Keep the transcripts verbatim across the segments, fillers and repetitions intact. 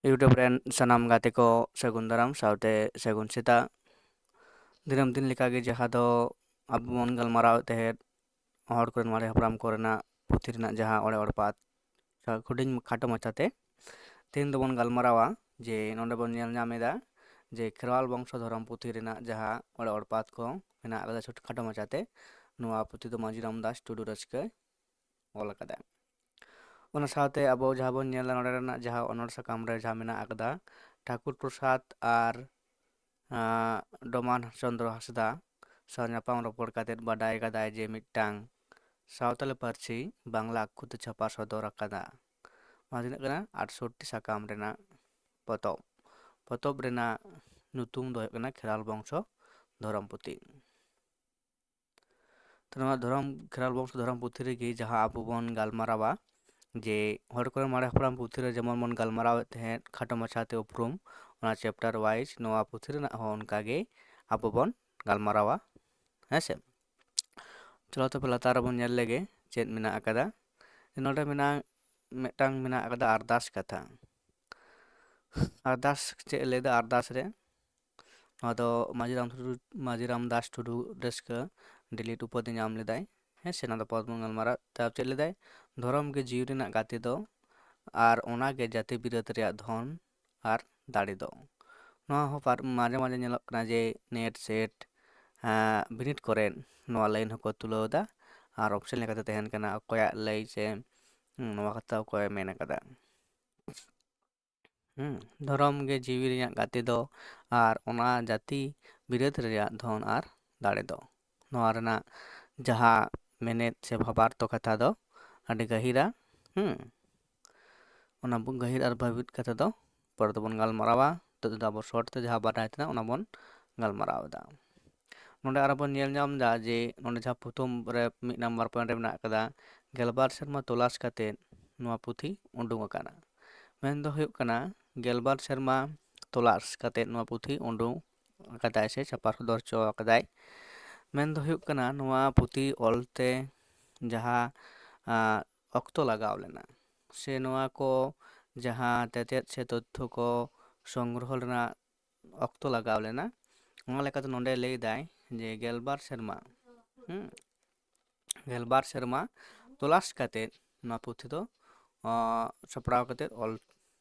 YouTube ᱨᱮᱱ ᱥᱟᱱᱟᱢ ᱜᱟᱛᱮ ᱠᱚ ᱥᱟᱹᱜᱩᱱ ᱫᱟᱨᱟᱢ ᱥᱟᱶᱛᱮ ᱥᱟᱹᱜᱩᱱ ᱥᱮᱛᱟᱜ᱾ ᱫᱤᱱᱟᱹᱢ ᱫᱤᱱ ᱞᱮᱠᱟᱜᱮ ᱡᱟᱦᱟᱸ ᱫᱚ ᱟᱵᱚ ᱵᱚᱱ ᱜᱟᱞᱢᱟᱨᱟᱣᱮᱫ ᱛᱟᱦᱮᱸᱫ ᱦᱚᱲ ᱠᱚᱨᱮᱱ ᱢᱟᱨᱮ ᱦᱟᱯᱲᱟᱢ ᱠᱚᱨᱮᱱᱟᱜ ᱯᱩᱛᱷᱤ ᱨᱮᱱᱟᱜ ᱡᱟᱦᱟᱸ ᱚᱲᱮ ᱚᱲᱯᱟᱛ ᱦᱩᱰᱤᱧ ᱠᱷᱟᱴᱚ ᱢᱟᱪᱷᱟᱛᱮ ᱛᱮᱦᱮᱧ ᱫᱚᱵᱚᱱ ᱜᱟᱞᱢᱟᱨᱟᱣᱟ ᱡᱮ ᱱᱚᱰᱮ ᱵᱚᱱ ᱧᱮᱞ ᱧᱟᱢ ᱮᱫᱟ ᱡᱮ ᱠᱷᱮᱨᱣᱟᱞ ᱵᱚᱝᱥᱚ ᱫᱷᱚᱨᱚᱢ ᱯᱩᱛᱷᱤ ᱨᱮᱱᱟᱜ ᱡᱟᱦᱟᱸ ᱚᱲᱮ ᱚᱲᱯᱟᱛ ᱠᱚ ᱢᱮᱱᱟᱜ ᱟᱠᱟᱫᱟ ᱪᱷᱳᱴ ᱠᱷᱟᱴᱚ ᱢᱟᱪᱷᱟᱛᱮ᱾ ᱱᱚᱣᱟ ᱯᱩᱛᱷᱤ ᱫᱚ ᱢᱟᱹᱡᱷᱤ ᱨᱟᱢᱫᱟᱥ ᱴᱩᱰᱩ ᱨᱟᱹᱥᱠᱟᱹᱭ ᱚᱞ ᱟᱠᱟᱫᱟ᱾ ᱚᱱᱟ ᱥᱟᱶᱛᱮ ᱟᱵᱚ ᱡᱟᱦᱟᱸ ᱵᱚᱱ ᱧᱮᱞᱟ ᱱᱚᱰᱮ ᱨᱮᱱᱟᱜ ᱡᱟᱦᱟᱸ ᱚᱱᱚᱬ ᱥᱟᱠᱟᱢ ᱨᱮ ᱡᱟᱦᱟᱸ ᱢᱮᱱᱟᱜ ᱟᱠᱟᱫᱟ, ᱴᱷᱟᱠᱩᱨ ᱯᱨᱚᱥᱟᱫᱽ ᱟᱨ ᱟᱸ, ᱰᱚᱢᱟᱱ ᱪᱚᱸᱫᱽᱨᱚ ᱦᱟᱸᱥᱫᱟ ᱥᱟᱶ ᱧᱟᱯᱟᱢ ᱨᱚᱯᱚᱲ ᱠᱟᱛᱮᱫ ᱵᱟᱰᱟᱭ ᱠᱟᱫᱟᱭ ᱡᱮ ᱢᱤᱫᱴᱟᱝ ᱥᱟᱶᱛᱟᱞᱤ ᱯᱟᱹᱨᱥᱤ ᱵᱟᱝᱞᱟ ᱟᱠᱷᱚᱨ ᱛᱮ ᱪᱷᱟᱯᱟ ᱥᱚᱫᱚᱨ ᱟᱠᱟᱫᱟ᱾ ᱱᱚᱣᱟ ᱛᱤᱱᱟᱹᱜ ᱠᱟᱱᱟ? ᱟᱴᱥᱚᱴᱴᱤ ᱥᱟᱠᱟᱢ ᱨᱮᱱᱟᱜ ᱯᱚᱛᱚᱵ᱾ ᱯᱚᱛᱚᱵ ᱨᱮᱱᱟᱜ ᱧᱩᱛᱩᱢ ᱫᱚ ᱦᱩᱭᱩᱜ ᱠᱟᱱᱟ ᱠᱷᱮᱨᱣᱟᱞ ᱵᱚᱝᱥᱚ ᱫᱷᱚᱨᱚᱢ ᱯᱩᱛᱷᱤ᱾ ᱛᱚ ᱱᱚᱣᱟ ᱫᱷᱚᱨᱚᱢ, ᱠᱷᱮᱨᱣᱟᱞ ᱵᱚᱝᱥᱚ ᱫᱷᱚᱨᱚᱢ ᱯᱩᱛᱷᱤ ᱨᱮᱜᱮ ᱡᱟᱦᱟᱸ ᱟᱵᱚ ᱵᱚᱱ ᱜᱟᱞᱢᱟᱨᱟᱣᱟ ᱡᱮ ᱦᱚᱲ ᱠᱚᱨᱮᱱ ᱢᱟᱨᱮ ᱦᱟᱯᱲᱟᱢ ᱯᱩᱛᱷᱤ ᱨᱮ ᱡᱮᱢᱚᱱ ᱵᱚᱱ ᱜᱟᱞᱢᱟᱨᱟᱣᱮᱫ ᱛᱟᱦᱮᱸᱫ ᱠᱷᱟᱴᱚ ᱢᱟᱪᱷᱟᱛᱮ ᱩᱯᱨᱩᱢ, ᱚᱱᱟ chapter wise ᱱᱚᱣᱟ ᱯᱩᱛᱷᱤ ᱨᱮᱱᱟᱜ ᱦᱚᱸ ᱚᱱᱠᱟᱜᱮ ᱟᱵᱚ ᱵᱚᱱ ᱜᱟᱞᱢᱟᱨᱟᱣᱟ, ᱦᱮᱸ ᱥᱮ᱾ ᱪᱚᱞᱚ ᱛᱚᱵᱮ ᱞᱟᱛᱟᱨ ᱨᱮᱵᱚᱱ ᱧᱮᱞ ᱞᱮᱜᱮ ᱪᱮᱫ ᱢᱮᱱᱟᱜ ᱟᱠᱟᱫᱟ᱾ ᱱᱚᱰᱮ ᱢᱮᱱᱟᱜ, ᱢᱤᱫᱴᱟᱝ ᱢᱮᱱᱟᱜ ᱟᱠᱟᱫᱟ ᱟᱨᱫᱟᱥ ᱠᱟᱛᱷᱟ᱾ ᱟᱨᱫᱟᱥ ᱪᱮᱫ ᱮ ᱞᱟᱹᱭᱫᱟ ᱟᱨᱫᱟᱥ ᱨᱮ? ᱱᱚᱣᱟ ᱫᱚ ᱢᱟᱹᱡᱷᱤ ᱨᱟᱢ ᱴᱩᱰᱩ, ᱢᱟᱹᱡᱷᱤ ᱨᱟᱢᱫᱟᱥ ᱴᱩᱰᱩ ᱨᱟᱹᱥᱠᱟᱹ ᱰᱤᱞᱤᱴ ᱩᱯᱟᱹᱫᱤ ᱧᱟᱢ ᱞᱮᱫᱟᱭ᱾ ᱦᱮᱸ ᱥᱮ, ᱱᱚᱣᱟ ᱫᱚ ᱯᱚᱫᱽ ᱵᱚᱱ ᱜᱟᱞᱢᱟᱨᱟᱣ᱾ ᱛᱟᱨ ᱪᱮᱫ ᱞᱮᱫᱟᱭ? ᱫᱷᱚᱨᱚᱢ ᱜᱮ ᱡᱤᱣᱤ ᱨᱮᱱᱟᱜ ᱜᱟᱛᱮ ᱫᱚ, ᱟᱨ ᱚᱱᱟ ᱜᱮ ᱡᱟᱹᱛᱤ ᱵᱤᱨᱟᱹᱫ ᱨᱮᱭᱟᱜ ᱫᱷᱚᱱ ᱟᱨ ᱫᱟᱲᱮ ᱫᱚ᱾ ᱱᱚᱣᱟ ᱦᱚᱸ ᱯᱟᱨ-, ᱢᱟᱡᱷᱮ ᱢᱟᱡᱷᱮ ᱧᱮᱞᱚᱜ ᱠᱟᱱᱟ ᱡᱮ ᱱᱮᱴ ᱥᱮᱴ, ᱟᱸ, ᱵᱤᱱᱤᱰ ᱠᱚᱨᱮ ᱱᱚᱣᱟ ᱞᱟᱭᱤᱱ ᱦᱚᱸᱠᱚ ᱛᱩᱞᱟᱹᱣ ᱮᱫᱟ᱾ ᱟᱨ ᱚᱯᱥᱮᱱ ᱞᱮᱠᱟᱛᱮ ᱛᱟᱦᱮᱱ ᱠᱟᱱᱟ ᱚᱠᱚᱭᱟᱜ ᱞᱟᱹᱭ ᱥᱮ, ᱦᱩᱸ, ᱱᱚᱣᱟ ᱠᱟᱛᱷᱟ ᱚᱠᱚᱭᱮ ᱢᱮᱱ ᱟᱠᱟᱫᱟ᱾ ᱦᱩᱸ, ᱫᱷᱚᱨᱚᱢ ᱜᱮ ᱡᱤᱣᱤ ᱨᱮᱭᱟᱜ ᱜᱟᱛᱮ ᱫᱚ, ᱟᱨ ᱚᱱᱟ ᱡᱟᱹᱛᱤ ᱵᱤᱨᱟᱹᱫ ᱨᱮᱭᱟᱜ ᱫᱷᱚᱱ ᱟᱨ ᱫᱟᱲᱮ ᱫᱚ᱾ ᱱᱚᱣᱟ ᱨᱮᱱᱟᱜ ᱡᱟᱦᱟᱸ ᱢᱮᱱᱮᱛ ᱥᱮ ᱵᱷᱟᱵᱟᱨᱛᱷᱚ ᱠᱟᱛᱷᱟ ᱫᱚ ᱟᱹᱰᱤ ᱜᱟᱹᱦᱤᱨᱟ᱾ ᱦᱩᱸ, ᱚᱱᱟ ᱵᱚ-, ᱜᱟᱹᱦᱤᱨ ᱟᱨ ᱵᱷᱟᱹᱵᱤᱛ ᱠᱟᱛᱷᱟ ᱫᱚ ᱯᱚᱨᱮ ᱛᱮᱵᱚᱱ ᱜᱟᱞᱢᱟᱨᱟᱣᱟ᱾ ᱱᱤᱛᱚᱜ ᱫᱚ ᱟᱵᱚ short ᱛᱮ ᱡᱟᱦᱟᱸ ᱵᱟᱰᱟᱭ ᱛᱮᱱᱟᱜ ᱚᱱᱟ ᱵᱚᱱ ᱜᱟᱞᱢᱟᱨᱟᱣ ᱮᱫᱟ᱾ ᱱᱚᱰᱮ ᱟᱨᱚ ᱵᱚᱱ ᱧᱮᱞ ᱧᱟᱢ ᱮᱫᱟ ᱡᱮ ᱱᱚᱰᱮ ᱡᱟᱦᱟᱸ ᱯᱨᱚᱛᱷᱚᱢ ᱨᱮ ᱢᱤᱫ ᱱᱟᱢᱵᱟᱨ point ᱨᱮ ᱢᱮᱱᱟᱜ ᱟᱠᱟᱫᱟ, ᱜᱮᱞᱵᱟᱨ ᱥᱮᱨᱢᱟ ᱛᱚᱞᱟᱥ ᱠᱟᱛᱮᱫ ᱱᱚᱣᱟ ᱯᱩᱛᱷᱤ ᱩᱰᱩᱝ ᱟᱠᱟᱱᱟ᱾ ᱢᱮᱱ ᱫᱚ ᱦᱩᱭᱩᱜ ᱠᱟᱱᱟ, ᱜᱮᱞᱵᱟᱨ ᱥᱮᱨᱢᱟ ᱛᱚᱞᱟᱥ ᱠᱟᱛᱮᱫ ᱱᱚᱣᱟ ᱯᱩᱛᱷᱤ ᱩᱰᱩᱝ ᱟᱠᱟᱫᱟᱭ ᱥᱮ ᱪᱷᱟᱯᱟ ᱥᱚᱫᱚᱨ ᱦᱚᱪᱚ ᱟᱠᱟᱫᱟᱭ᱾ ᱢᱮᱱ ᱫᱚ ᱦᱩᱭᱩᱜ ᱠᱟᱱᱟ, ᱱᱚᱣᱟ ᱯᱩᱛᱷᱤ ᱚᱞᱛᱮ ᱡᱟᱦᱟᱸ, ᱟᱸ, ᱚᱠᱛᱚ ᱞᱟᱜᱟᱣ ᱞᱮᱱᱟ, ᱥᱮ ᱱᱚᱣᱟ ᱠᱚ ᱡᱟᱦᱟᱸ ᱛᱮᱛᱮᱫ ᱥᱮ ᱛᱚᱛᱛᱷᱚ ᱠᱚ ᱥᱚᱝᱜᱨᱚᱦᱚ ᱨᱮᱱᱟᱜ ᱚᱠᱛᱚ ᱞᱟᱜᱟᱣ ᱞᱮᱱᱟ᱾ ᱚᱱᱟ ᱞᱮᱠᱟᱛᱮ ᱱᱚᱰᱮ ᱞᱟᱹᱭ ᱫᱟᱭ ᱡᱮ ᱜᱮᱞᱵᱟᱨ ᱥᱮᱨᱢᱟ, ᱦᱩᱸ, ᱜᱮᱞᱵᱟᱨ ᱥᱮᱨᱢᱟ ᱛᱚᱞᱟᱥ ᱠᱟᱛᱮᱫ ᱱᱚᱣᱟ ᱯᱩᱛᱷᱤ ᱫᱚ, ᱟᱸ, ᱥᱟᱯᱲᱟᱣ ᱠᱟᱛᱮᱫ ᱚᱞ,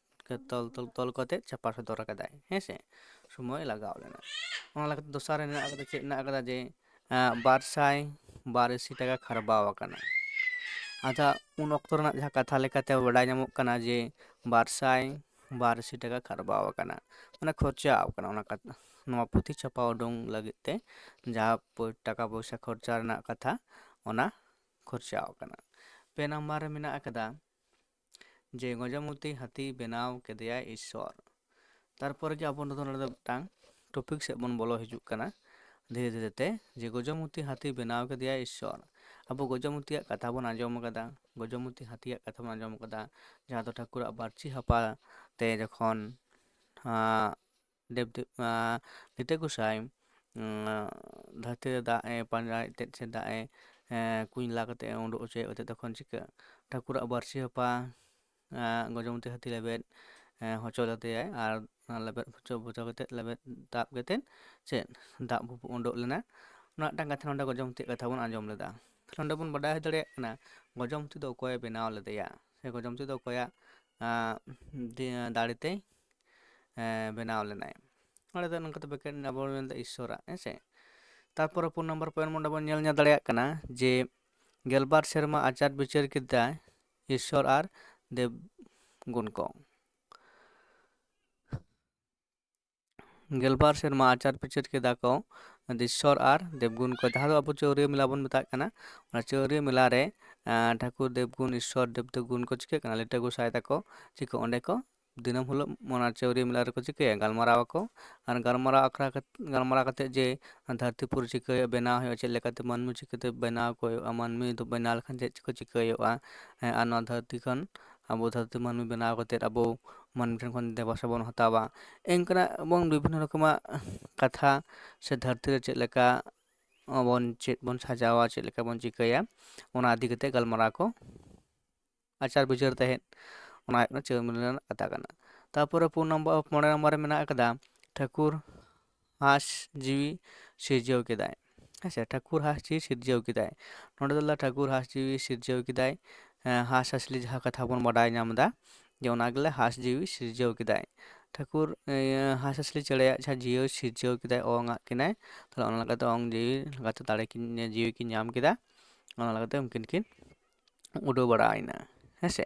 ᱛᱚᱞ, ᱛᱚᱞ, ᱛᱚᱞ ᱠᱟᱛᱮᱫ ᱪᱷᱟᱯᱟ ᱥᱚᱫᱚᱨ ᱟᱠᱟᱫᱟᱭ, ᱦᱮᱸ ᱥᱮ, ᱥᱚᱢᱚᱭ ᱞᱟᱜᱟᱣ ᱞᱮᱱᱟ᱾ ᱚᱱᱟ ᱞᱮᱠᱟᱛᱮ ᱫᱚᱥᱟᱨ ᱨᱮ ᱢᱮᱱᱟᱜ ᱟᱠᱟᱫᱟ, ᱪᱮᱫ ᱢᱮᱱᱟᱜ ᱟᱠᱟᱫᱟ? ᱡᱮ, ᱟᱸ, ᱵᱟᱨ ᱥᱟᱭ ᱵᱟᱨ ᱤᱥᱤ ᱴᱟᱠᱟ ᱠᱷᱟᱨᱵᱟᱣ ᱟᱠᱟᱱᱟ᱾ ᱟᱪᱪᱷᱟ, ᱩᱱ ᱚᱠᱛᱚ ᱨᱮᱱᱟᱜ ᱡᱟᱦᱟᱸ ᱠᱟᱛᱷᱟ ᱞᱮᱠᱟᱛᱮ ᱵᱟᱰᱟᱭ ᱧᱟᱢᱚᱜ ᱠᱟᱱᱟ ᱡᱮ ᱵᱟᱨ ᱥᱟᱭ ᱵᱟᱨ ᱤᱥᱤ ᱴᱟᱠᱟ ᱠᱷᱟᱨᱵᱟᱣ ᱟᱠᱟᱱᱟ, ᱢᱟᱱᱮ ᱠᱷᱚᱨᱪᱟ ᱟᱠᱟᱱᱟ ᱚᱱᱟ ᱠᱟᱛᱷᱟ, ᱱᱚᱣᱟ ᱯᱩᱛᱷᱤ ᱪᱷᱟᱯᱟ ᱩᱰᱩᱝ ᱞᱟᱹᱜᱤᱫ ᱛᱮ ᱡᱟᱦᱟᱸ ᱯᱚ-, ᱴᱟᱠᱟ ᱯᱚᱭᱥᱟ ᱠᱷᱚᱨᱪᱟ ᱨᱮᱱᱟᱜ ᱠᱟᱛᱷᱟ, ᱚᱱᱟ ᱠᱷᱚᱨᱪᱟ ᱟᱠᱟᱱᱟ᱾ ᱯᱮ ᱱᱟᱢᱵᱟᱨ ᱨᱮ ᱢᱮᱱᱟᱜ ᱟᱠᱟᱫᱟ ᱡᱮ ᱜᱚᱡᱚᱢᱩᱛᱤ ᱦᱟᱹᱛᱤ ᱵᱮᱱᱟᱣ ᱠᱮᱫᱮᱭᱟᱭ ᱤᱥᱥᱚᱨ᱾ ᱛᱟᱨᱯᱚᱨᱮ ᱜᱮ ᱟᱵᱚ ᱱᱚᱰᱮ ᱫᱚ ᱢᱤᱫᱴᱟᱝ ᱴᱚᱯᱤᱠ ᱥᱮᱫ ᱵᱚᱱ ᱵᱚᱞᱚ ᱦᱤᱡᱩᱜ ᱠᱟᱱᱟ ᱫᱷᱤᱨᱮ ᱫᱷᱤᱨᱮ ᱛᱮ, ᱡᱮ ᱜᱚᱡᱚᱢᱩᱛᱤ ᱦᱟᱹᱛᱤ ᱵᱮᱱᱟᱣ ᱠᱮᱫᱮᱭᱟᱭ ᱤᱥᱥᱚᱨ᱾ ᱟᱵᱚ ᱜᱚᱡᱚᱢᱩᱛᱤᱭᱟᱜ ᱠᱟᱛᱷᱟ ᱵᱚᱱ ᱟᱸᱡᱚᱢ ᱟᱠᱟᱫᱟ, ᱜᱚᱡᱚᱢᱩᱛᱤ ᱦᱟᱹᱛᱤᱭᱟᱜ ᱠᱟᱛᱷᱟ ᱵᱚᱱ ᱟᱸᱡᱚᱢ ᱟᱠᱟᱫᱟ, ᱡᱟᱦᱟᱸ ᱫᱚ ᱴᱷᱟᱹᱠᱩᱨᱟᱜ ᱵᱟᱹᱨᱪᱷᱤ ᱦᱟᱯᱟ ᱛᱮ ᱡᱚᱠᱷᱚᱱ, ᱟᱸ, ᱫᱮᱵ ᱫᱮᱵ, ᱟᱸ, ᱞᱤᱴᱟᱹ ᱜᱚᱸᱥᱟᱭ, ᱩᱸ, ᱫᱷᱟᱹᱨᱛᱤ ᱨᱮ ᱫᱟᱜ ᱮ ᱯᱟᱸᱡᱟᱭᱮᱫ ᱛᱮ ᱥᱮ ᱫᱟᱜ ᱮ, ᱮᱸ, ᱠᱩᱧ ᱞᱟ ᱠᱟᱛᱮ ᱩᱰᱩᱠ ᱦᱚᱪᱚᱭᱮᱫ ᱛᱮ ᱛᱚᱠᱷᱚᱱ ᱪᱤᱠᱟᱹᱜᱼᱟ? ᱴᱷᱟᱹᱠᱩᱨᱟᱜ ᱵᱟᱹᱨᱪᱷᱤ ᱦᱟᱯᱟ, ᱮᱸ, ᱜᱚᱡᱚᱢᱩᱛᱤ ᱦᱟᱹᱛᱤ ᱞᱮᱵᱮᱫ, ᱮᱸ, ᱦᱚᱪᱚ ᱞᱮᱫᱮᱭᱟᱭ ᱟᱨ ᱚᱱᱟ ᱞᱮᱵᱮᱫ ᱦᱚᱪᱚ, ᱦᱚᱪᱚ ᱠᱟᱛᱮ ᱞᱮᱵᱮᱫ ᱫᱟᱵ ᱠᱟᱛᱮ ᱪᱮᱫ ᱫᱟᱜ ᱵᱷᱩᱵᱩᱜ ᱩᱰᱩᱠ ᱞᱮᱱᱟ᱾ ᱚᱱᱟ ᱢᱤᱫᱴᱟᱝ ᱠᱟᱛᱷᱟ ᱱᱚᱰᱮ ᱜᱚᱡᱚᱢᱩᱛᱤᱭᱟᱜ ᱠᱟᱛᱷᱟ ᱵᱚᱱ ᱟᱸᱡᱚᱢ ᱞᱮᱫᱟ᱾ ᱱᱚᱰᱮ ᱵᱚᱱ ᱵᱟᱰᱟᱭ ᱫᱟᱲᱮᱭᱟᱜ ᱠᱟᱱᱟ ᱜᱚᱡᱚᱢᱩᱛᱤ ᱫᱚ ᱚᱠᱚᱭᱮ ᱵᱮᱱᱟᱣ ᱞᱮᱫᱮᱭᱟ ᱥᱮ ᱜᱚᱡᱚᱢᱩᱛᱤ ᱫᱚ ᱚᱠᱚᱭᱟᱜ, ᱟᱸ, ᱫᱮ-, ᱫᱟᱲᱮ ᱛᱮᱭ ᱮᱸ, ᱵᱮᱱᱟᱣ ᱞᱮᱱᱟᱭ᱾ ᱚᱸᱰᱮ ᱫᱚ ᱱᱚᱝᱠᱟ ᱛᱮ ᱵᱮᱠᱮᱴ ᱟᱵᱚ ᱵᱚᱱ ᱢᱮᱱᱫᱟ ᱤᱥᱥᱚᱨᱟᱜ, ᱦᱮᱸ ᱥᱮ᱾ ᱛᱟᱨᱯᱚᱨᱮ ᱯᱩᱱ ᱱᱚᱢᱵᱚᱨ ᱯᱚᱭᱮᱱᱴ ᱚᱸᱰᱮ ᱵᱚᱱ ᱧᱮᱞ ᱧᱟᱢ ᱫᱟᱲᱮᱭᱟᱜ ᱠᱟᱱᱟ ᱡᱮ ᱜᱮᱞᱵᱟᱨ ᱥᱮᱨᱢᱟ ᱟᱪᱟᱨ ᱵᱤᱪᱟᱹᱨ ᱠᱮᱫᱟᱭ ᱤᱥᱥᱚᱨ ᱟᱨ ᱫᱮᱵ ᱜᱩᱱ ᱠᱚ᱾ ᱜᱮᱞᱵᱟᱨ ᱥᱮᱨᱢᱟ ᱟᱪᱟᱨ ᱵᱤᱪᱟᱹᱨ ᱠᱮᱫᱟ ᱠᱚ ᱤᱥᱥᱚᱨ ᱟᱨ ᱫᱮᱵᱜᱩᱱ ᱠᱚ, ᱡᱟᱦᱟᱸ ᱫᱚ ᱟᱵᱚ ᱪᱟᱹᱣᱨᱤᱭᱟᱹ ᱢᱮᱞᱟ ᱵᱚᱱ ᱢᱮᱛᱟᱜ ᱠᱟᱱᱟ᱾ ᱚᱱᱟ ᱪᱟᱹᱣᱨᱤᱭᱟᱹ ᱢᱮᱞᱟ ᱨᱮ, ᱮᱸ, ᱴᱷᱟᱹᱠᱩᱨ ᱫᱮᱵᱜᱩᱱ, ᱤᱥᱥᱚᱨ ᱫᱮᱵ ᱫᱮᱵᱜᱩᱱ ᱠᱚ ᱪᱤᱠᱟᱹᱜ ᱠᱟᱱᱟ? ᱞᱤᱴᱟᱹ ᱜᱚᱸᱥᱟᱭ ᱛᱟᱠᱚ ᱪᱤᱠᱟᱹ ᱚᱸᱰᱮ ᱠᱚ ᱫᱤᱱᱟᱹᱢ ᱦᱤᱞᱳᱜ ᱚᱱᱟ ᱪᱟᱹᱣᱨᱤᱭᱟᱹ ᱢᱮᱞᱟ ᱨᱮᱠᱚ ᱪᱤᱠᱟᱹᱭᱟ? ᱜᱟᱞᱢᱟᱨᱟᱣ ᱟᱠᱚ᱾ ᱟᱨ ᱜᱟᱞᱢᱟᱨᱟᱣ ᱟᱠᱷᱲᱟ ᱠᱟᱛ-, ᱜᱟᱞᱢᱟᱨᱟᱣ ᱠᱟᱛᱮᱫ ᱡᱮ ᱫᱷᱟᱹᱨᱛᱤ ᱯᱩᱨᱤ ᱪᱤᱠᱟᱹ ᱦᱩᱭᱩᱜᱼᱟ, ᱵᱮᱱᱟᱣ ᱦᱩᱭᱩᱜᱼᱟ, ᱪᱮᱫ ᱞᱮᱠᱟᱛᱮ ᱢᱟᱹᱱᱢᱤ ᱪᱤᱠᱟᱹᱛᱮ ᱵᱮᱱᱟᱣ ᱠᱚ ᱦᱩᱭᱩᱜᱼᱟ, ᱢᱟᱹᱱᱢᱤ ᱫᱚ ᱵᱮᱱᱟᱣ ᱞᱮᱠᱷᱟᱱ ᱪᱮᱫ ᱪᱤᱠᱟᱹ ᱪᱤᱠᱟᱹ ᱦᱩᱭᱩᱜᱼᱟ, ᱦᱮᱸ, ᱟᱨ ᱱᱚᱣᱟ ᱫᱷᱟᱹᱨᱛᱤ ᱠᱷᱚᱱ ᱟᱵᱚ ᱫᱷᱟᱹᱨᱛᱤ ᱢᱟᱹᱱᱢᱤ ᱵᱮᱱᱟᱣ ᱠᱟᱛᱮᱫ ᱟᱵᱚ ᱢᱟᱹᱱᱢᱤ ᱴᱷᱮᱱ ᱠᱷᱚᱱ ᱫᱮᱵᱟ ᱥᱮᱵᱟ ᱵᱚᱱ ᱦᱟᱛᱟᱣᱟ᱾ ᱮᱱᱠᱟᱱᱟᱜ ᱮᱵᱚᱝ ᱵᱤᱵᱷᱤᱱᱱᱚ ᱨᱚᱠᱚᱢᱟᱜ ᱠᱟᱛᱷᱟ ᱥᱮ ᱫᱷᱟᱹᱨᱛᱤ ᱨᱮ ᱪᱮᱫ ᱞᱮᱠᱟ ᱵᱚᱱ, ᱪᱮᱫ ᱵᱚᱱ ᱥᱟᱡᱟᱣᱟ, ᱪᱮᱫ ᱞᱮᱠᱟ ᱵᱚᱱ ᱪᱤᱠᱟᱹᱭᱟ, ᱚᱱᱟ ᱤᱫᱤ ᱠᱟᱛᱮ ᱜᱟᱞᱢᱟᱨᱟᱣ ᱠᱚ ᱟᱪᱟᱨ ᱵᱤᱪᱟᱹᱨ ᱛᱟᱦᱮᱸᱫ᱾ ᱚᱱᱟ ᱦᱩᱭᱩᱜ ᱠᱟᱱᱟ ᱪᱟᱹᱣ ᱢᱤᱞᱚᱱ ᱨᱮᱱᱟᱜ ᱠᱟᱛᱷᱟ ᱠᱟᱱᱟ᱾ ᱛᱟᱨᱯᱚᱨᱮ ᱯᱩᱱ ᱱᱚᱢᱵᱚᱨ, ᱯᱚᱱᱮᱨᱚ ᱱᱚᱢᱵᱚᱨ ᱨᱮ ᱢᱮᱱᱟᱜ ᱟᱠᱟᱫᱟ, ᱴᱷᱟᱹᱠᱩᱨ ᱦᱟᱸᱥ ᱡᱤᱣᱤ ᱥᱤᱨᱡᱟᱹᱣ ᱠᱮᱫᱟᱭ᱾ ᱦᱮᱸ ᱥᱮ, ᱴᱷᱟᱹᱠᱩᱨ ᱦᱟᱸᱥ ᱡᱤᱣᱤ ᱥᱤᱨᱡᱟᱹᱣ ᱠᱮᱫᱟᱭ᱾ ᱱᱚᱰᱮ ᱫᱚ ᱴᱷᱟᱹᱠᱩᱨ ᱦᱟᱸᱥ ᱡᱤᱣᱤ ᱥᱤᱨᱡᱟᱹᱣ ᱠᱮᱫᱟᱭ, ᱦᱮᱸ, ᱦᱟᱸᱥ ᱦᱟᱸᱥᱞᱤ ᱡᱟᱦᱟᱸ ᱠᱟᱛᱷᱟ ᱵᱚᱱ ᱵᱟᱰᱟᱭ ᱧᱟᱢ ᱮᱫᱟ, ᱡᱮ ᱚᱱᱟ ᱜᱮᱞᱮ ᱦᱟᱸᱥ ᱡᱤᱣᱤ ᱥᱤᱨᱡᱟᱹᱣ ᱠᱮᱫᱟᱭ᱾ ᱴᱷᱟᱹᱠᱩᱨ, ᱤᱭᱟᱹ, ᱦᱟᱸᱥ ᱦᱟᱸᱥᱞᱤ ᱪᱮᱬᱮᱭᱟᱜ ᱡᱟᱦᱟᱸ ᱡᱤᱣᱤ ᱥᱤᱨᱡᱟᱹᱣ ᱠᱮᱫᱟᱭ, ᱚᱝ ᱟᱜ ᱠᱤᱱᱟᱭ, ᱛᱟᱦᱞᱮ ᱚᱱᱟ ᱞᱮᱠᱟᱛᱮ ᱚᱝ ᱡᱤᱣᱤ ᱞᱮᱠᱟᱛᱮ ᱫᱟᱲᱮ ᱠᱤᱱ, ᱡᱤᱣᱤ ᱠᱤᱱ ᱧᱟᱢ ᱠᱮᱫᱟ᱾ ᱚᱱᱟ ᱞᱮᱠᱟᱛᱮ ᱩᱱᱠᱤᱱ ᱠᱤᱱ ᱩᱰᱟᱹᱣ ᱵᱟᱲᱟᱭᱮᱱᱟ, ᱦᱮᱸ ᱥᱮ᱾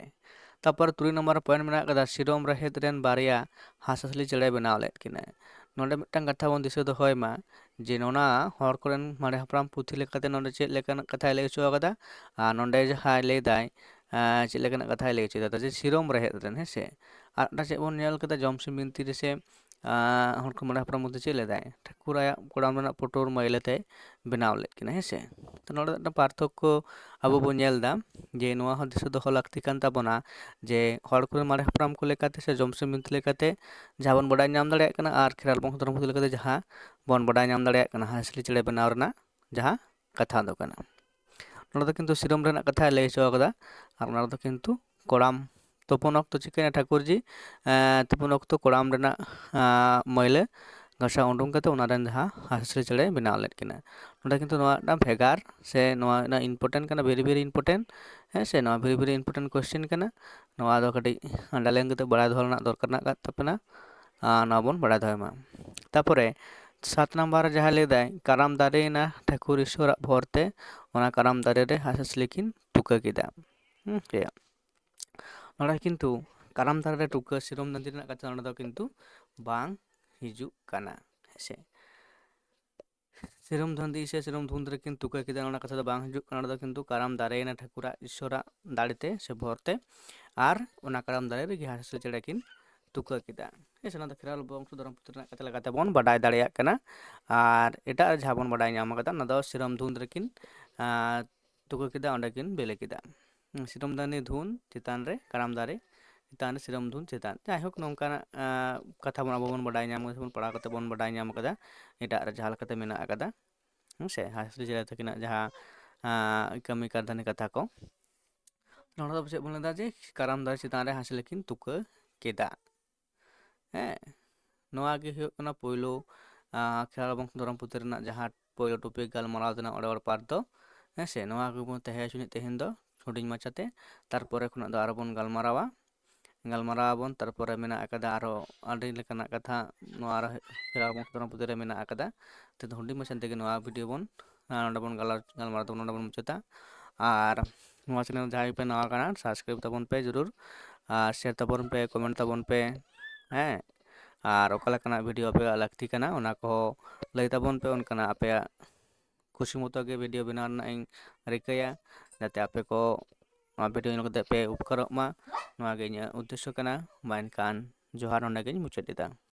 ᱛᱟᱨᱯᱚᱨ ᱛᱩᱨᱩᱭ ᱱᱚᱢᱵᱚᱨ ᱨᱮ ᱯᱚᱭᱮᱱᱴ ᱢᱮᱱᱟᱜ ᱟᱠᱟᱫᱟ, ᱥᱤᱨᱚᱢ ᱨᱮᱦᱮᱫ ᱨᱮᱱ ᱵᱟᱨᱭᱟ ᱦᱟᱸᱥ ᱦᱟᱸᱥᱞᱤ ᱪᱮᱬᱮ ᱵᱮᱱᱟᱣ ᱞᱮᱫ ᱠᱤᱱᱟᱹ᱾ ᱱᱚᱰᱮ ᱢᱤᱫᱴᱟᱝ ᱠᱟᱛᱷᱟ ᱵᱚᱱ ᱫᱤᱥᱟᱹ ᱫᱚᱦᱚᱭ ᱢᱟ, ᱡᱮ ᱱᱚᱣᱟ ᱦᱚᱲ ᱠᱚᱨᱮᱱ ᱢᱟᱨᱮ ᱦᱟᱯᱲᱟᱢ ᱯᱩᱛᱷᱤ ᱞᱮᱠᱟᱛᱮ ᱱᱚᱰᱮ ᱪᱮᱫ ᱞᱮᱠᱟᱱᱟᱜ ᱠᱟᱛᱷᱟᱭ ᱞᱟᱹᱭ ᱦᱚᱪᱚ ᱟᱠᱟᱫᱟ? ᱟᱨ ᱱᱚᱰᱮ ᱡᱟᱦᱟᱸᱭ ᱞᱟᱹᱭ ᱫᱟᱭ, ᱟᱸ, ᱪᱮᱫ ᱞᱮᱠᱟᱱᱟᱜ ᱠᱟᱛᱷᱟᱭ ᱞᱟᱹᱭ ᱦᱚᱪᱚᱭᱮᱫᱟ? ᱡᱮ ᱥᱤᱨᱚᱢ ᱨᱮᱦᱮᱫ ᱨᱮᱱ, ᱦᱮᱸ ᱥᱮ᱾ ᱟᱨ ᱢᱤᱫᱴᱟᱝ ᱪᱮᱫ ᱵᱚᱱ ᱧᱮᱞ ᱠᱮᱫᱟ, ᱡᱚᱢᱥᱤᱢ ᱵᱤᱱᱛᱤ ᱨᱮᱥᱮ, ᱟᱸ, ᱦᱚᱲ ᱠᱚ ᱢᱟᱨᱮ ᱦᱟᱯᱲᱟᱢ ᱢᱚᱫᱽᱫᱷᱮ ᱪᱮᱫ ᱞᱮᱫᱟᱭ? ᱴᱷᱟᱹᱠᱩᱨ ᱟᱭᱟᱜ ᱠᱚᱲᱟᱢ ᱨᱮᱱᱟᱜ ᱯᱩᱴᱩᱨ ᱢᱟᱹᱭᱞᱟᱹ ᱛᱮᱭ ᱵᱮᱱᱟᱣ ᱞᱮᱫ ᱠᱤᱱᱟ, ᱦᱮᱸ ᱥᱮ᱾ ᱛᱚ ᱱᱚᱰᱮ ᱢᱤᱫᱴᱟᱝ ᱯᱟᱨᱛᱷᱚᱠᱠᱚ ᱟᱵᱚ ᱵᱚᱱ ᱧᱮᱞ ᱮᱫᱟ, ᱡᱮ ᱱᱚᱣᱟ ᱦᱚᱸ ᱫᱤᱥᱟᱹ ᱫᱚᱦᱚ ᱞᱟᱹᱠᱛᱤ ᱠᱟᱱ ᱛᱟᱵᱚᱱᱟ, ᱡᱮ ᱦᱚᱲ ᱠᱚᱨᱮᱱ ᱢᱟᱨᱮ ᱦᱟᱯᱲᱟᱢ ᱠᱚ ᱞᱮᱠᱟᱛᱮ ᱥᱮ ᱡᱚᱢᱥᱤᱢ ᱵᱤᱱᱛᱤ ᱞᱮᱠᱟᱛᱮ ᱡᱟᱦᱟᱸ ᱵᱚᱱ ᱵᱟᱰᱟᱭ ᱧᱟᱢ ᱫᱟᱲᱮᱭᱟᱜ ᱠᱟᱱᱟ, ᱟᱨ ᱠᱷᱮᱨᱣᱟᱞ ᱵᱚᱝᱥᱚ ᱫᱷᱚᱨᱚᱢ ᱯᱩᱛᱷᱤ ᱞᱮᱠᱟᱛᱮ ᱡᱟᱦᱟᱸ ᱵᱚᱱ ᱵᱟᱰᱟᱭ ᱧᱟᱢ ᱫᱟᱲᱮᱭᱟᱜ ᱠᱟᱱᱟ, ᱦᱟᱸᱥᱞᱤ ᱪᱮᱬᱮ ᱵᱮᱱᱟᱣ ᱨᱮᱱᱟᱜ ᱡᱟᱦᱟᱸ ᱠᱟᱛᱷᱟ ᱫᱚ ᱠᱟᱱᱟ᱾ ᱱᱚᱰᱮ ᱫᱚ ᱠᱤᱱᱛᱩ ᱥᱤᱨᱚᱢ ᱨᱮᱱᱟᱜ ᱠᱟᱛᱷᱟᱭ ᱞᱟᱹᱭ ᱦᱚᱪᱚ ᱟᱠᱟᱫᱟ, ᱟᱨ ᱚᱱᱟ ᱨᱮᱫᱚ ᱠᱤᱱᱛᱩ ᱠᱚᱲᱟᱢ ᱛᱩᱯᱩᱱ ᱚᱠᱛᱚ ᱪᱤᱠᱟᱹᱭᱮᱱᱟ ᱴᱷᱟᱹᱠᱩᱨ ᱡᱤ? ᱮᱸ, ᱛᱩᱯᱩᱱ ᱚᱠᱛᱚ ᱠᱚᱲᱟᱢ ᱨᱮᱱᱟᱜ, ᱟᱸ, ᱢᱟᱹᱭᱞᱟᱹ ᱜᱷᱟᱥᱟᱣ ᱩᱰᱩᱝ ᱠᱟᱛᱮ ᱚᱱᱟ ᱨᱮᱱ ᱡᱟᱦᱟᱸ ᱦᱟᱸᱥᱞᱤ ᱪᱮᱬᱮᱭ ᱵᱮᱱᱟᱣ ᱞᱮᱫ ᱠᱤᱱᱟ᱾ ᱱᱚᱰᱮ ᱠᱤᱱᱛᱩ ᱱᱚᱣᱟ ᱢᱤᱫᱴᱟᱝ ᱵᱷᱮᱜᱟᱨ ᱥᱮ ᱱᱚᱣᱟ ᱨᱮᱱᱟᱜ important ᱠᱟᱱᱟ, very very important, ᱦᱮᱸ ᱥᱮ, ᱱᱚᱣᱟ very very important question ᱠᱟᱱᱟ᱾ ᱱᱚᱣᱟ ᱫᱚ ᱠᱟᱹᱴᱤᱡ underline ᱠᱟᱛᱮ ᱵᱟᱲᱟᱭ ᱫᱚᱦᱚ ᱨᱮᱱᱟᱜ ᱫᱚᱨᱠᱟᱨ ᱢᱮᱱᱟᱜ ᱟᱠᱟᱫ ᱛᱟᱯᱮᱱᱟ, ᱟᱨ ᱱᱚᱣᱟ ᱵᱚᱱ ᱵᱟᱲᱟᱭ ᱫᱚᱦᱚᱭ ᱢᱟ᱾ ᱛᱟᱯᱚᱨᱮ ᱥᱟᱛ ᱱᱟᱢᱵᱟᱨ ᱨᱮ ᱡᱟᱦᱟᱸ ᱞᱟᱹᱭ ᱫᱟᱭ, ᱠᱟᱨᱟᱢ ᱫᱟᱨᱮᱭᱮᱱᱟ ᱴᱷᱟᱹᱠᱩᱨ ᱤᱥᱚᱨᱟᱜ ᱵᱷᱚᱨ ᱛᱮ, ᱚᱱᱟ ᱠᱟᱨᱟᱢ ᱫᱟᱨᱮ ᱨᱮ ᱦᱟᱸᱥ ᱦᱟᱸᱥᱞᱤ ᱠᱤᱱ ᱛᱩᱠᱟᱹ ᱠᱮᱫᱟ᱾ ᱦᱩᱸ, ᱴᱷᱤᱠ ᱜᱮᱭᱟ᱾ ᱱᱚᱰᱮ ᱠᱤᱱᱛᱩ ᱠᱟᱨᱟᱢ ᱫᱟᱨᱮ ᱨᱮ ᱛᱩᱠᱟᱹ ᱥᱤᱨᱚᱢ ᱫᱟᱸᱫᱷᱤ ᱨᱮᱱᱟᱜ ᱠᱟᱛᱷᱟ ᱱᱚᱰᱮ ᱫᱚ ᱠᱤᱱᱛᱩ ᱵᱟᱝ ᱦᱤᱡᱩᱜ ᱠᱟᱱᱟ, ᱦᱮᱸ ᱥᱮ᱾ ᱥᱤᱨᱚᱢ ᱫᱷᱟᱹᱱᱫᱤ ᱥᱮ ᱥᱤᱨᱚᱢ ᱫᱷᱩᱱᱫ ᱨᱮᱠᱤᱱ ᱛᱩᱠᱟᱹ ᱠᱮᱫᱟ, ᱚᱱᱟ ᱠᱟᱛᱷᱟ ᱫᱚ ᱵᱟᱝ ᱦᱤᱡᱩᱜ ᱠᱟᱱᱟ᱾ ᱚᱸᱰᱮ ᱫᱚ ᱠᱤᱱᱛᱩ ᱠᱟᱨᱟᱢ ᱫᱟᱨᱮᱭᱮᱱᱟ ᱴᱷᱟᱹᱠᱩᱨᱟᱜ ᱤᱥᱚᱨᱟᱜ ᱫᱟᱲᱮ ᱛᱮ ᱥᱮ ᱵᱷᱚᱨ ᱛᱮ, ᱟᱨ ᱚᱱᱟ ᱠᱟᱨᱟᱢ ᱫᱟᱨᱮ ᱨᱮᱜᱮ ᱦᱟᱸᱥ ᱦᱟᱸᱥᱞᱤ ᱪᱮᱬᱮ ᱠᱤᱱ ᱛᱩᱠᱟᱹ ᱠᱮᱫᱟ᱾ ᱦᱮᱸ ᱥᱮ, ᱚᱱᱟ ᱫᱚ ᱠᱷᱮᱨᱣᱟᱞ ᱵᱚᱝᱥᱚ ᱫᱷᱚᱨᱚᱢ ᱯᱩᱛᱷᱤ ᱨᱮᱱᱟᱜ ᱠᱟᱛᱷᱟ ᱞᱮᱠᱟᱛᱮ ᱵᱚᱱ ᱵᱟᱰᱟᱭ ᱫᱟᱲᱮᱭᱟᱜ ᱠᱟᱱᱟ᱾ ᱟᱨ ᱮᱴᱟᱜ ᱨᱮ ᱡᱟᱦᱟᱸ ᱵᱚᱱ ᱵᱟᱰᱟᱭ ᱧᱟᱢ ᱠᱟᱫᱟ, ᱚᱱᱟ ᱫᱚ ᱥᱤᱨᱚᱢ ᱫᱷᱩᱱᱫ ᱨᱮᱠᱤᱱ, ᱟᱸ, ᱛᱩᱠᱟᱹ ᱠᱮᱫᱟ, ᱚᱸᱰᱮ ᱠᱤᱱ ᱵᱮᱞᱮ ᱠᱮᱫᱟ᱾ ᱦᱩᱸ, ᱥᱤᱨᱚᱢ ᱫᱟᱹᱱᱤ ᱫᱷᱩᱱ ᱪᱮᱛᱟᱱ ᱨᱮ ᱠᱟᱨᱟᱢ ᱫᱟᱨᱮ, ᱪᱮᱛᱟᱱ ᱨᱮ ᱥᱤᱨᱚᱢ ᱫᱷᱩᱱ ᱪᱮᱛᱟᱱ᱾ ᱡᱟᱭᱦᱳᱠ, ᱱᱚᱝᱠᱟᱱᱟᱜ, ᱟᱸ, ᱠᱟᱛᱷᱟ ᱵᱚᱱ ᱟᱵᱚ ᱵᱚᱱ ᱵᱟᱰᱟᱭ ᱧᱟᱢ ᱠᱟᱫᱟ, ᱥᱮ ᱵᱚᱱ ᱯᱟᱲᱦᱟᱣ ᱠᱟᱛᱮ ᱵᱚᱱ ᱵᱟᱰᱟᱭ ᱧᱟᱢ ᱠᱟᱫᱟ, ᱮᱴᱟᱜ ᱨᱮ ᱡᱟᱦᱟᱸ ᱞᱮᱠᱟᱛᱮ ᱢᱮᱱᱟᱜ ᱟᱠᱟᱫᱟ᱾ ᱦᱮᱸ ᱥᱮ, ᱦᱟᱸᱥ ᱦᱟᱸᱥᱞᱤ ᱪᱮᱬᱮ ᱛᱟᱹᱠᱤᱱᱟᱜ ᱡᱟᱦᱟᱸ, ᱟᱸ, ᱠᱟᱹᱢᱤ ᱠᱟᱨᱫᱷᱟᱹᱱᱤ ᱠᱟᱛᱷᱟ ᱠᱚ᱾ ᱱᱚᱰᱮ ᱫᱚ ᱪᱮᱫ ᱵᱚᱱ ᱞᱟᱹᱭᱫᱟ ᱡᱮ ᱠᱟᱨᱟᱢ ᱫᱟᱨᱮ ᱪᱮᱛᱟᱱ ᱨᱮ ᱦᱟᱸᱥᱞᱤ ᱠᱤᱱ ᱛᱩᱠᱟᱹ ᱠᱮᱫᱟ᱾ ᱦᱮᱸ, ᱱᱚᱣᱟ ᱜᱮ ᱦᱩᱭᱩᱜ ᱠᱟᱱᱟ ᱯᱳᱭᱞᱳ ᱠᱷᱮᱨᱣᱟᱲ ᱵᱚᱝᱥᱚ ᱫᱷᱚᱨᱚᱢ ᱯᱩᱛᱷᱤ ᱨᱮᱱᱟᱜ ᱡᱟᱦᱟᱸ ᱯᱳᱭᱞᱳ ᱴᱚᱯᱤᱠ ᱜᱟᱞᱢᱟᱨᱟᱣ ᱛᱮᱱᱟᱜ ᱚᱲᱮ ᱚᱲ ᱯᱟᱨᱴ ᱫᱚ᱾ ᱦᱮᱸ ᱥᱮ, ᱱᱚᱣᱟ ᱠᱚᱜᱮ ᱵᱚᱱ ᱛᱟᱦᱮᱸ ᱦᱚᱪᱚᱱᱤᱡ ᱛᱮᱦᱮᱧ ᱫᱚ ᱦᱩᱰᱤᱧ ᱢᱟᱪᱷᱟᱛᱮ᱾ ᱛᱟᱨᱯᱚᱨᱮ ᱠᱷᱚᱱᱟᱜ ᱫᱚ ᱟᱨᱚ ᱵᱚᱱ ᱜᱟᱞᱢᱟᱨᱟᱣᱟ, ᱜᱟᱞᱢᱟᱨᱟᱣ ᱟᱵᱚᱱ᱾ ᱛᱟᱨᱯᱚᱨᱮ ᱢᱮᱱᱟᱜ ᱟᱠᱟᱫᱟ ᱟᱨᱚ ᱟᱹᱰᱤ ᱞᱮᱠᱟᱱᱟᱜ ᱠᱟᱛᱷᱟ ᱱᱚᱣᱟ ᱠᱷᱮᱨᱣᱟᱲ ᱵᱚᱝᱥᱚ ᱫᱷᱚᱨᱚᱢ ᱯᱩᱛᱷᱤ ᱨᱮ ᱢᱮᱱᱟᱜ ᱟᱠᱟᱫᱟ᱾ ᱛᱮᱫᱚ ᱦᱩᱰᱤᱧ ᱢᱟᱪᱷᱟ ᱛᱮᱜᱮ ᱱᱚᱣᱟ ᱵᱷᱤᱰᱤᱭᱳ ᱵᱚᱱ ᱱᱚᱰᱮ ᱵᱚᱱ ᱜᱟᱞᱢᱟᱨᱟᱣ ᱛᱟᱵᱚᱱ, ᱱᱚᱰᱮ ᱵᱚᱱ ᱢᱩᱪᱟᱹᱫᱟ᱾ ᱟᱨ ᱱᱚᱣᱟ ᱪᱮᱱᱮᱞ ᱡᱟᱦᱟᱸᱭ ᱯᱮ ᱱᱟᱣᱟ ᱠᱟᱱᱟ, ᱥᱟᱵᱥᱠᱨᱟᱭᱤᱵ ᱛᱟᱵᱚᱱ ᱯᱮ ᱡᱚᱨᱩᱨ, ᱟᱨ ᱥᱮᱭᱟᱨ ᱛᱟᱵᱚᱱ ᱯᱮ, ᱠᱚᱢᱮᱱᱴ ᱛᱟᱵᱚᱱ ᱯᱮ᱾ ᱦᱮᱸ, ᱟᱨ ᱚᱠᱟ ᱞᱮᱠᱟᱱᱟᱜ ᱵᱷᱤᱰᱤᱭᱳ ᱟᱯᱮᱭᱟᱜ ᱞᱟᱹᱠᱛᱤ ᱠᱟᱱᱟ ᱚᱱᱟ ᱠᱚᱦᱚᱸ ᱞᱟᱹᱭ ᱛᱟᱵᱚᱱ ᱯᱮ, ᱚᱱᱠᱟᱱᱟᱜ ᱟᱯᱮᱭᱟᱜ ᱠᱩᱥᱤ ᱢᱚᱛᱚ ᱜᱮ ᱵᱷᱤᱰᱤᱭᱳ ᱵᱮᱱᱟᱣ ᱨᱮᱱᱟᱜ ᱤᱧ ᱨᱤᱠᱟᱹᱭᱟ, ᱡᱟᱛᱮ ᱟᱯᱮ ᱠᱚ ᱱᱚᱣᱟ ᱵᱷᱤᱰᱤᱭᱳ ᱧᱮᱞ ᱠᱟᱛᱮ ᱯᱮ ᱩᱯᱠᱟᱨᱚᱜ ᱢᱟ᱾ ᱱᱚᱣᱟ ᱜᱮ ᱤᱧᱟᱹᱜ ᱩᱫᱽᱫᱮᱥᱥᱚ ᱠᱟᱱᱟ᱾ ᱢᱟ ᱮᱱᱠᱷᱟᱱ ᱡᱚᱦᱟᱨ, ᱱᱚᱰᱮ ᱜᱤᱧ ᱢᱩᱪᱟᱹᱫ ᱮᱫᱟ᱾